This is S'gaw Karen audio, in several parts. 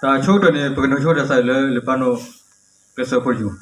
တၢ်ဆိကတၢၢ်န့ၣ် ပကနၢ်ဆိတၢ်သးအုးလၢလပၢ်နိၣ် ကျဲးစၢးဖိတယုၢ်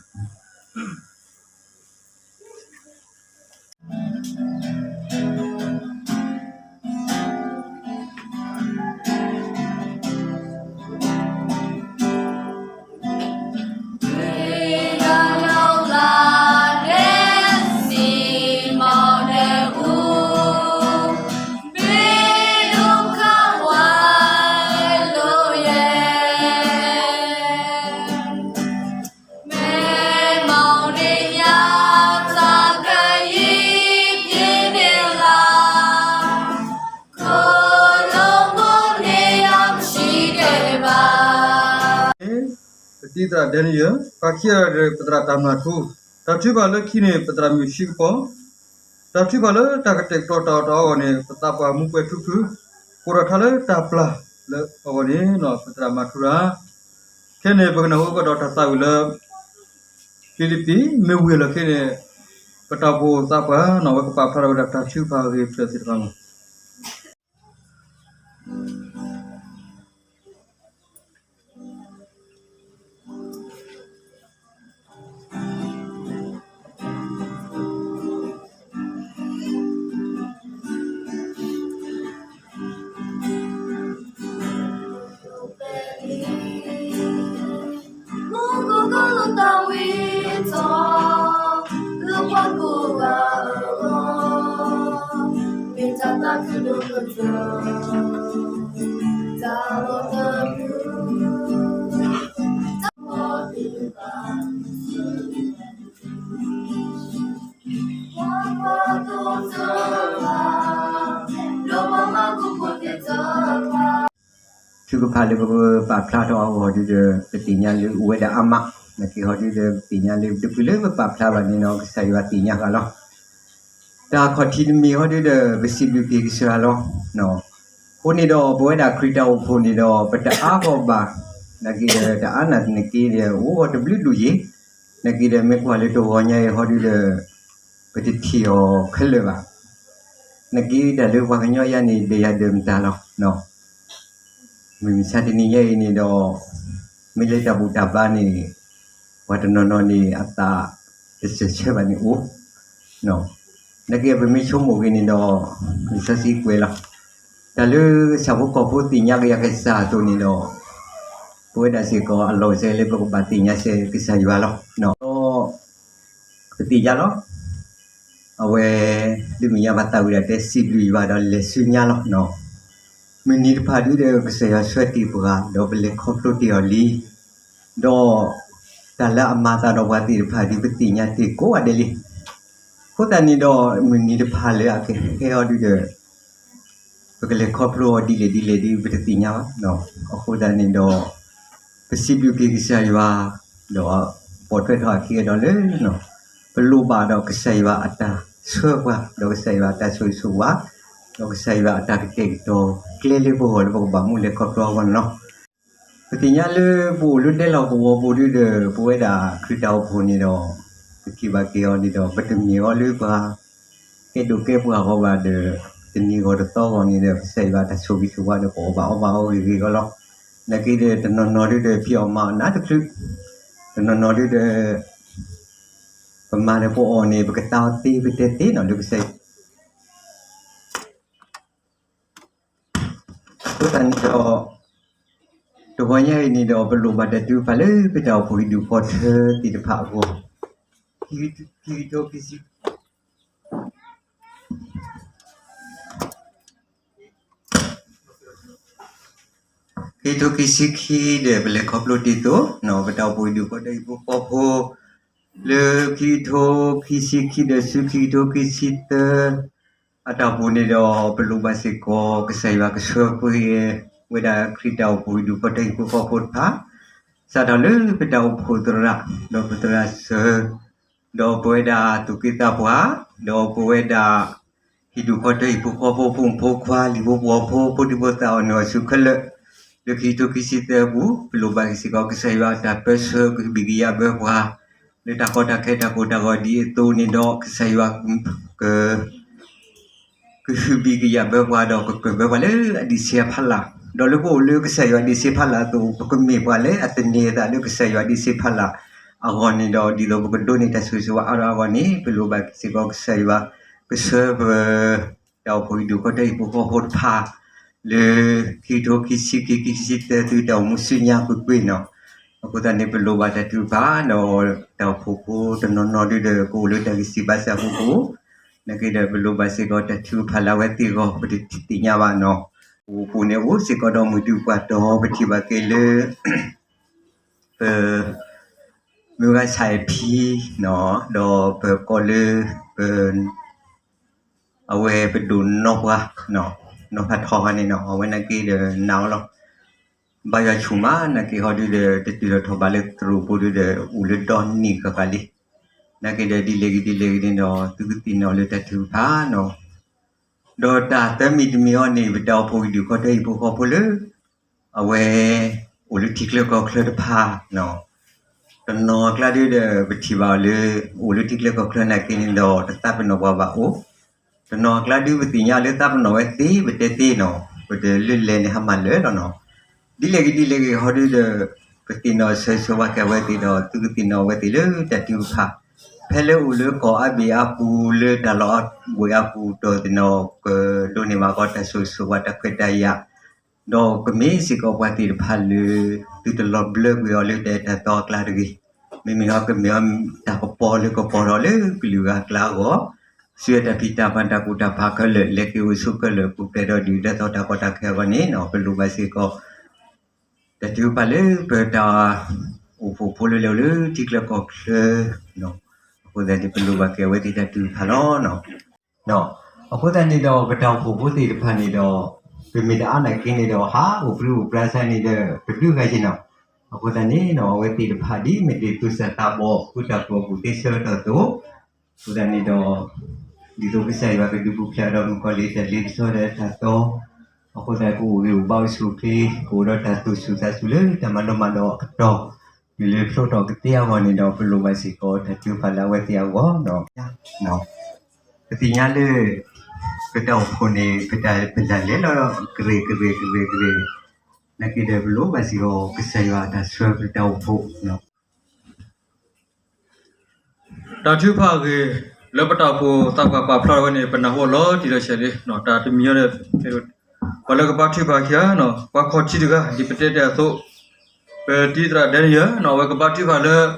ပတံၤသရၣ်ဒဲနယၢၢ်, ပှၤခံဂၤဒီးပသရၣ်တၢ်မၤထူ, တၢ်ထုကဖၣ်လၢခံန့ၣ် ပသရၣ်မုၣ်ဆံကပီၤ, တၢ်ထုကဖၣ်လၢတၢ်ကတဲာ်ကတီၤတၢ်အီၣ်တၢ်အီအဂီၢ်န့ၣ် ပသးပှၢ်မူပှဲၤထူဖု, ကိးထီၣ်ထါလၢတၢ်ပျၢ်လၢအဂီၢ်န့ၣ် ပသရၣ်မၤထူရၤ ခဲန့ၣ် ပကနၢ်ဟူကဒီးတၢ်သးဝံၣ်လၢ ဖံလံးပံး မ့ၢ်ဝံၤအလီၢ်ခံန့ၣ် ပတၢ်အိၣ်ဖှိၣ်သးပှၢ်န့ၣ် အဝဲကပာ်ဖျါထီၣ်ဝဲဒၣ်တၢ်ထုကဖၣ်အဂ့ၢ်ဖျၢၣ်သ့ၣ်တဖၣ်လီၤ. ထုကဖၣ်လၢပက ပာ်ဖျါထီၣ်အဂီၢ်ဒုဒီး ပသ့ၣ်ညါလၢအိၣ်ဝဲဒၣ်အါမး, နာ်က့ဟီဒုဒီး ပသ့ၣ်ညါလၢတချုးလၢပပာ်ဖျါဘၣ်န့ၣ်ဒီး ကစၢ်ယွၤသ့ၣ်ညါဃာ်လီၤ. တၢ်ခီၣ်ထံးတမံၤဟီဒုဒီး ပစံးဘျုးက့ၤကစၢ်ယွၤလီၤ. အဃိန့ၣ်ဒီး ပဝဲဒၣ်ခရံာ်တၢ်အိၣ်ဖှိၣ်န့ၣ်ဒီး ပတအါဂီၢ်ဘၣ်, နာ်က့ဒီး တအါနာ်သနာ်က့ဒီး အိၣ်ဂီၢ်တဘျုးဒူၣ်ယံၤ, နာ်က့ဒီးမ့ၢ်ကွၢ်လၢတဂီၤညါအံၤဟီဒုဒီး ပတထံၣ်အီၤခဲလၢာ်ဘၣ်. နာ်က့တၢ်လၢပှၤကညီယါန့ၣ် ဒီးယၤဒၢးမတၤလီၤ. မုၢ်မဆါတနံၤညါအံၤန့ၣ်ဒီး မ့ၢ်လၢတၢ်ဘူၣ်တၢ်ဘါန့ၣ် ပှၤတနီၤနီၤန့ၣ် အသးတစၢၢ်ဆၢဘၣ်န့ၣ်အိၣ်, နာ်က့ပမ့ၢ်ဆိကမိၣ်က့ၤန့ၣ်ဒီး လံာ်စီဆှံကွဲးလီၤ. တၢ်လၢဆၣ်ဖိကီၢ်ဖိသ့ၣ်ညါက့ၤယွၤကစၢ်အသိးန့ၣ်ဒီး ပဝဲဒၣ်စ့ၢ်ကီးအလီၢ်စဲးလၢပကဘၣ်သ့ၣ်ညါစဲးကစၢ်ယွၤလီၤ. ဒီး ပသ့ၣ်ညါလီၤ. အဝဲ ဒ်မုၢ်ညါဘၣ်သးဝံၣ်ဒၣ်တဲ စံးဘျုးယွၤဒီးလဲၤဆူညါလီၤ. မုၢ်နံၤတဖၣ်ဒုဒီး ကစၢ်ယွၤဆှၢတ့ၢ်ပှၤ ဒီးပလဲၤခီဖျိတ့ၢ်အီၤလံ. ဒီး တၢ်လၢအမၤသးဒီးပှၤသ့ၣ်တဖၣ်ဒု ပသ့ၣ်ညါတ့ၢ်ကိးဂၤဒဲးလံ. အဃိသတးန့ၣ်ဒီး မုၢ်နံၤတဖၣ်လၢအကဟဲအီၤဒုဒီး ပကလဲၤခီဖျိအီၤဒ်လဲၣ်ဒ်လဲၣ်ဒ် ပတသ့ၣ်ညါဘၣ်. အဃိသတးန့ၣ်ဒီး ပစံးဘျုးက့ၤကစၢ်ယွၤ ဒီးပိာ်ထွဲထီၣ်အခံကဒီးလၢ ပလိၣ်ဘၣ်ဒီးကစၢ်ယွၤအတၢ်ဆှၢပှၤ ဒီးကစၢ်ယွၤအတၢ်ဆိၣ်ဂ့ၤဆိၣ်ဝါ ဒီးကစၢ်ယွၤအတၢ်ကတဲာ်ကတီၤကျဲလၢပဂီၢ်လၢပကဘၣ်မူလဲၤခီဖျိအဂီၢ်န့ၣ်လီၤ. ပသ့ၣ်ညါလၢပအိၣ်လၢဒဲလီၢ်ကဝီၤပူၤဒုဒီး ပဝဲဒၣ်ခရံာ်တၢ်အိၣ်ဖှိၣ်န့ၣ်ဒီး ပထံၣ်ဘၣ်က့ၤအီၤန့ၣ်ဒီး ပတမ့ၢ်အီၤလၢပှၤ ကဲဒိၣ်ကဲပှၢ်ဃီဘၣ်ဒီး တနံၤဂီၤတသီဂီၤန့ၣ်ဒီး ကစၢ်ယွၤအတၢ်ဆိၣ်ဂ့ၤဆိၣ်ဝါဒီး ပအီၣ်ဘၣ်အီဘၣ်အီဂ့ၤဂ့ၤဂီၢ်လီၤ. နာ်က့ဒီးတနီၤနီၤဒုဒီး ဖံးအီၣ်မၤအီၣ်နးတချုး, တနီၤနီၤဒုဒီး ပမၤဒီးပအီၣ်န့ၣ် ပကတၢ်အီၣ်သ့ပတဲသ့နီၤလၢကစၢ်ယွၤ အဃိသတးန့ၣ်ဒီး တဂီၤညါအံၤန့ၣ်ဒီး ပလိၣ်ဘၣ်တၢ်ထုကဖၣ်လၢပတၢ်အိၣ်ဖှိၣ်ဟံၣ်ဒူၣ်ဃီထၢသ့ၣ်တဖၣ်အဂီၢ်, ခံကထိခံဆံ ခံကထိခံဆံခံဒီး ပလဲၤခီဖျိတ့ၢ်အသိး ပတၢ်အိၣ်ဖှိၣ်ဟံၣ်ဒူၣ်ဃီထၢဟံၣ်ဖိဃီဖိ လၢခံကထိခံဆံခံဒီးဆူခံကထိခံဆံသၢ အတၢ်အိၣ်ဖှိၣ်န့ၣ်ဒီး ပလိၣ်ဘၣ်စ့ၢ်ကီး ကစၢ်ယွၤကဆှၢပှဲၤဝဲဒၣ်ခရံာ်တၢ်အိၣ်ဖှိၣ်ဟံၣ်ဒူၣ်ဃီထၢဟံၣ်ဖိဃီဖိတဖၣ် စးထီၣ်လၢပတၢ်အိၣ်ဖှိၣ်သရၣ် ဒီးပသရၣ်စၢၤ ဒီးပဝဲဒၣ်သူၣ်က့သးပှၢ် ဒီးပဝဲဒၣ် ဟံၣ်ဒူၣ်ဃီထၢဟံၣ်ဖိဃီဖိ ဖိမုၣ်ဖိခွါ လံၤဖိပှီၤဖိ ဖိဒံဖိသၣ်အီၤနုာ်အီၤဆူခဲလၢာ် လၢခံကထိခံဆံသၢအပူၤ ပလိၣ်ဘၣ်စ့ၢ်ကီး ကစၢ်ယွၤအတၢ်ပၢဆှၢကဟုဘံၣ်ကယာ်ဘၢပှၤ လၢတၢ်ကီတၢ်ခဲတၢ်ကိၢ်တၢ်ဂီၤဒ်အသိးန့ၣ်ဒီး ကစၢ်ယွၤက ကဟုဘံၣ်ကယာ်ဘၢပှၤဒီးကကြၢးဘၢပှၤလၢအဒံးဆံးအဖီလာ် ဒီးလၢပအိၣ်လၢကစၢ်ယွၤဒံးစ့ဖးလၢ်အသိး ပကမ့ၢ်ပှၤလၢအသန့ၤအသးလၢကစၢ်ယွၤဒံးစ့ဖးလၢ်အဂီၢ်န့ၣ်ဒီး ဒ်သိးပကဒိးန့ၢ်တၢ်ဆိၣ်ဂ့ၤဆိၣ်ဝါအါထီၣ်အဂီၢ်န့ၣ် ပလိၣ်ဘၣ်စ့ၢ်ကီးကစၢ်ယွၤ ကဆှၢပ တၢ်အိၣ်ဖှိၣ်ဟံၣ်ဒူၣ်ခီတၢဟံၣ်ဖိဃီဖိတဖၣ် လၢ ခံကထိခံဆံခံ ခံဆံသၢ သုတၢ်အိၣ်မူဆူညါကွ့ၢ်ကွ့ၢ်နီၤ. အဃိသတးန့ၣ် ပလိၣ်ဘၣ်တၢ်ထုကဖၣ်ဒီး တၢ်အိၣ်ဖှိၣ်ဖိတနီၤနီၤဒုဒီး ကအိၣ်လၢတၢ်ဂံၢ်စၢ်ဘါစၢ်အဃိ နာ်က့ဒီး ပလိၣ်ဘၣ်စ့ၢ်ကီးတၢ်ထုကဖၣ်လၢအဝဲသ့ၣ်အဂီၢ် ပတသ့ၣ်ညါဘၣ်နီၤ. ပအိၣ်ဖှိၣ်န့ၣ်အိၣ်စ့ၢ်ကီးဒီးမုၢ်ဒုပှၤတီၤ ပထံၣ်ဘၣ်က့ၤလၢ ပ မုၢ်ဂၤဆၣ်အဖံ ဒီးပကိးလၢ ပ အဝဲပဒိၣ်နီၢ်ပှၤ နီၢ်ဖးထီခါန့ၣ်နီၤ အဝဲနာ်က့ဒီးနာ်အီၤလီၤ. ဘါယွၤဆူၣ်မး နာ်က့ဟီဒုဒီး တတုၤလီၤထီၣ်ဘးလၢသရိာ်ဖိဒုဒီး အိၣ်လၢဒီနံၣ်ဃၣ်ဃၣ်လံ. နာ်က့ဒီးဒ်လဲၣ်ဂ့ၤဒ်လဲၣ်ဂ့ၤန့ၣ်ဒီး သုကသ့ၣ်နီၣ်လၢတၢ်ထုကဖၣ်နီၤ. ဒီးတၢ်သၢမံၤတမံၤအံၤန့ၣ် ပတၢ်အိၣ်ဖှိၣ်ဟံၣ်ဒူၣ်ခီတၢဟံၣ်ဖိဃီဖိလၢ အဝဲ အိၣ်လၢထံချၢကီၢ်ချၢတဖၣ်နီၤ. တနီၤအကျါဒုဒီး ပထံၣ်ဘၣ်အီၤလၢ အိၣ်လၢထံချၢကီၢ်ချၢနာ်က့န့ၣ်ဒီး တသးပ့ၤနီၣ်ပှၤဘၣ်အိၣ်, တနီၤအကျါဒုပသ့ၣ်ညါလၢသးပ့ၤနီၣ်ဝဲသ့ ပတဲသ့နီၤ, ပတလၢလဲၣ်န့ၣ်ဟါမၢ်လၢာ်လီၤနီၤ. ဒ်လဲၣ်ဂ့ၤဒ်လဲၣ်ဂ့ၤဟီဒုဒီး ပသ့ၣ်နီၣ်ဆၢဂ့ၤဆၢဝါက့ၤအဝဲသ့ၣ်ဒီး သုကသ့ၣ်နီၣ်အဝဲသ့ၣ်လၢတၢ်ထုကဖၣ် ဖဲလၢအိၣ်လၢကီၢ်အါဘ့ၣ်အါပူၤ လၢတၢ်လီၢ်အါဘ့ၣ်အါပူၤ ဒီးသ့ၣ်နီၣ်ကဒိးန့ၢ်ဘၣ်ကီးတၢ်ဆိၣ်ဂ့ၤဆိၣ်ဝါတၢ်ခွဲးတၢ်ယာ်, ဒီးကမ့ၢ်စ့ၢ်ကီးပှၤသ့ၣ်တဖၣ်လၢ သုတလီၤဘျၢကွံာ်အီၤလၢတၢ်အဲၣ်တၢ်သီအကျါတဂ့ၤ, မ့မ့ၢ်ဟီကမ့ၢ်အီၤတၢ်ကပီၤလၢကပီၤထီၣ်လၢကလုာ်ဂၤအကျါအဂီၢ်, ဆူအတၢ်ဖံးတၢ်မၤတၢ်ကူၣ်တၢ်ဖးခဲလၢာ် လဲၤက့ၤအိၣ်ဆူခဲလၢာ် ပူၤဖျဲးဒီးဒုၣ်ဒါသီတၢ်ကီတၢ်ခဲအဂီၢ်န့ၣ်နီၤ ပလိၣ်ဘၣ်စ့ၢ်ကီး တၢ်ထုကဖၣ်လၢပတၢ်အိၣ်ဖှိၣ်ဖိလၢလဲၤအိၣ်လၢထံချၢကီၢ်ချၢ, အဃိသတးန့ၣ် ပလိၣ်ဘၣ်က့ၤအဝဲသ့ၣ်တၢ်ထုကဖၣ်လီၤ. အဃိသတးန့ၣ်ဒီး ပတၢ်အိၣ်ဖှိၣ်ဖိသ့ၣ်တဖၣ်န့ၣ်ဒီး ပမ့ၢ်တအါနာ်က့န့ၣ်ဒီး ဟးအိၣ်ပြံအိၣ်ပြါဆါန့ၣ်ဒီး ပဒုးဂၤက့ၤနီၤ. အဃိသတးန့ၣ်နီၤ အဝဲသ့ၣ်တဖၣ်ဒ်မ့ၢ်တ့ၢ်သူၣ်စၢ်သးဘီၣ် ဃုတၢ်ကူၣ်ဘၣ်ကူၣ်သ့ဆၢကတီၢ်အသိး, အဃိသတးန့ၣ်ဒီး ဒ်သိးကစၢ်ယွၤကဒုးပူၤဖျဲးဒီးမုၣ်ကီၤလံၤတၢ်လ့ပစီဒီးတၢ်တီ, အဃိသတးကအိၣ်ဂ့ၤအိၣ်ဘၣ်အိၣ်ဆူၣ်အိၣ်ချ့ ကအိၣ်ဒီးတၢ်သူၣ်ဆူၣ်သးဆူၣ်လၢတၢ်မၤဒီမၤဒီးအကတီၢ်, တုၤလၢဖျိထီၣ်ကသ့အဂီၢ်န့ၣ်ဒီး ပလိၣ်ဘၣ်စ့ၢ်ကီးတၢ်ထုကဖၣ်လၢအဝဲသ့ၣ်အဂီၢ်ဒီး ပသ့ၣ်ညါလၢ ပတၢ်အိၣ်ဖှိၣ်န့ၣ် ပတၢ်ပတၢ်လဲၤလီၤ ကရ့ၣ်ကရ့ၣ်ကရ့ၣ်ကရ့ၣ်, နာ်က့ဒီးပလိၣ်ဘၣ်စ့ၢ်ကီး ကစၢ်ယွၤအတၢ်ဆှၢပတၢ်အိၣ်ဖှိၣ် တၢ်ထုကဖၣ်အဂ့ၢ် လၢပတၢ်အိၣ်ဖှိၣ်သးပှၢ်ပာ်ဖျါထီၣ်ဝဲန့ၣ် ပနၢ်ဟူအီၤလီၤတံၢ်လီၤဆဲးလံ. တၢ်တမံၤအံၤဒီး ပှၤလၢကဘါထုကဖၣ်ခံဂၤနီၤ ပှၤခီၣ်ထံးတဂၤ ဒ်ပတဲတ့ၢ်အသိး ပတံၤသရၣ်ဒဲနယၢၣ်နီၤ အဝဲကဘါထုကဖၣ်လၢ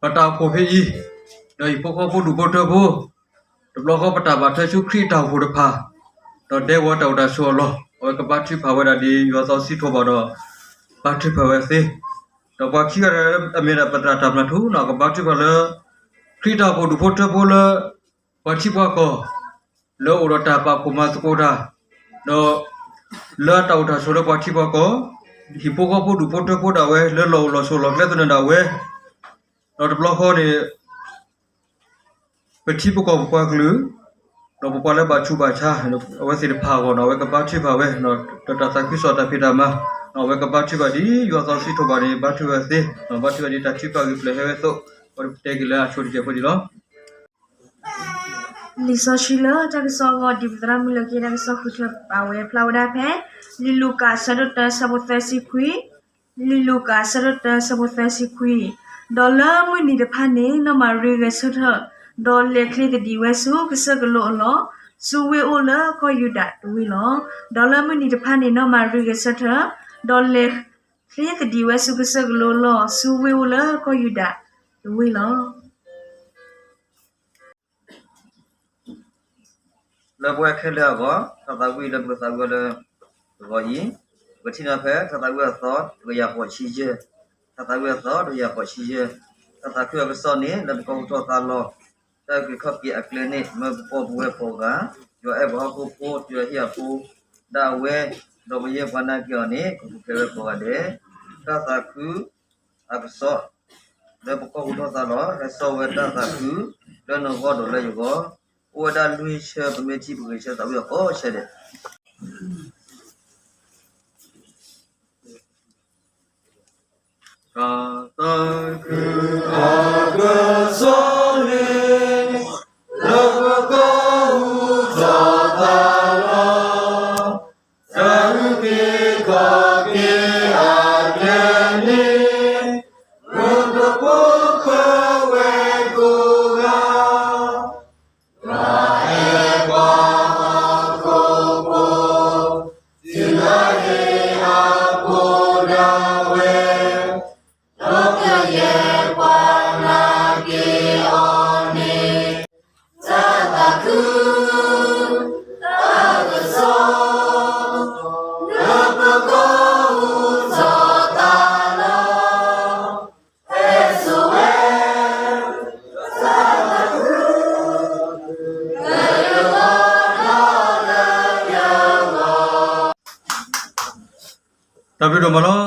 ပတၢ်အိၣ်ဖှိၣ်ဖဲအံၤ ဒီးဟံၣ်ဖိဃီဖိဒူၣ်ဖိထၢဖိ တဘျီဃီပတၢ်ဘၣ်ထွဲဆူခရံာ်အတၢ်အိၣ်ဖှိၣ်တဖၣ် ဒီးဒဲကဝီၤတၢ်အိၣ်တၢ်ဆိးအလီၢ် အဝဲကဘါထုကဖၣ်ဝဲဒၣ်ဒ်ယွၤသီစံးထီၣ်ဘၣ်ဒီး ဘါထုကဖၣ်ဝဲသ့, ဒီးပှၤခံဂၤဒီး အမ့ၢ်ဒၣ်ပသရၣ်တၢ်ပျၢ်ထူနီၤ ကဘါထုကဖၣ်လၢ ခရံာ်အတၢ်အိၣ်ဖှိၣ်ဒူၣ်ဖိထၢဖိလၢ ပှၤထံပှၤကီၢ် လၢအအိၣ်ဒီးတၢ်ပာ်ဖှိၣ်မၤသကိးတၢ်, ဒီး လၢအတၢ်အိၣ်တၢ်ဆိးလၢပှၤထံပှၤကီၢ်, ဟံၣ်ဖိဃီဖိဒူၣ်ဖိထၢဖိဒၣ်ဝဲ လၢလီၢ်အိၣ်လီၢ်ဆိးလီၢ်ကျဲသနၢၣ်ဒၣ်ဝဲ, ဒီးတဘျီဃီန့ၣ် ပထံပကီၢ်ပပှၤကလုာ်, ဒီးပပှၤလၢဘၣ်ဆူးဘၣ်ဆါ အဝဲသ့ၣ်တဖၣ်အဂီၢ်နီၤ အဝဲကဘါထုကဖၣ်ဝဲ, ဒီးတၢ်သးခုကစီၣ်တၢ်ဖံးတၢ်မၤ, အဝဲကဘါထုကဖၣ်ဒ်ယွၤသီစံးထီၣ်ဘၣ်န့ၣ် ဘါထုကဖၣ်သ့, ဘါထုကဖၣ်ဒ်တၢ်ထုကဖၣ်ဂ့ၢ်ဖျၢၣ်ဟဲဝဲအသိး, ပတဲက့ၤလၢအဆိတကဲးဖိဒံးလီၤ. လံာ်စီဆှံလၢတၢ်ကစီၣ်အဂီၢ် ဒ်ပသရၣ်မုၣ်လၢက့ၤတၢ်ကစီၣ်ဃုထၢပာ်ဝဲဖျါဝဲဒၣ်ဖဲ လံာ်လူၤကၣ်အဆၢဒိၣ်တၢ အဆၢဖိသၢဆံခွံ, လံာ်လူၤကၣ်အဆၢဒိၣ်တၢ အဆၢဖိသၢဆံခွံ, ဒီးလၢမုၢ်နံၤတဖၣ်န့ၣ် နီၢ်မၤရံဂဲၤဆၢထၢၣ်, ဒီးလဲၤချ့သဒံးဝဲဆူကစၢၢ်ကလိအလီၢ်, ဆူဝ့ၢ်အိၣ်လၢကီၢ်ယူဒၤတဝ့ၢ်လီၤ. ဒီးလၢမုၢ်နံၤတဖၣ်န့ၣ် နီၢ်မၤရံဂဲၤဆၢထၢၣ်, ဒီးလဲၤချ့သဒံးဝဲဆူကစၢၢ်ကလိအလီၢ်, ဆူဝ့ၢ်အိၣ်လၢကီၢ်ယူဒၤတဝ့ၢ်လီၤ. လၢပဝဲခဲလၢာ်အဂီၢ်, ထါသးဝံၣ်လၢပကသးဝံၣ်အီၤလၢ တဂီၤအံၤ, ပကထံၣ်န့ၢ်ဖဲ ထါသးဝံၣ်အသီ တကယၤဃိးဆံယဲၢ်, ထါသးဝံၣ်အသီတကယၤဃိးဆံယဲၢ်, တၢ်သးခုအကစီၣ်န့ၣ် လၢပကီၢ်ဟူထီၣ်သါလီၤ, တၢ်အုၣ်က့ၤခီၣ်က့ၤအကျဲန့ၣ် မၢပပီၢ်ပဝဲကိးဂၤ, ယွၤအဲၣ်ပှၤဟီၣ်ခိၣ်ဖိ ယွၤဟ့ၣ်အဖိ ဒၣ်ဝဲ, ဒီးပယဲၢ်ပှၤနာ်က့ၤအီၤန့ၣ် ကပူၤဖျဲးဝဲကိးဂၤဒဲး, တၢ်သးခု အကစီၣ် လၢပကီၢ်ဟူထီၣ်သါလီၤ, ဟဲစိာ်ဝဲတၢ်သးခု လၢနဂီၢ်ဒီးလၢယဂီၢ်, အိၣ်ဝဲဒၣ်လွံၢ်ဆၢ ပမ့ၢ်ထံၣ်ပဂ့ၤဆၢသးဝံၣ်အီၤကိးဆၢဒဲး. တၢ်သးခုအကစီၣ်န့ၣ် လၢပကီၢ်ဟူထီၣ်သါလီၤ, တၢ်အုၣ်က့ၤခီၣ် တၢ်ဘျုးဒိၣ်မးလီၤ.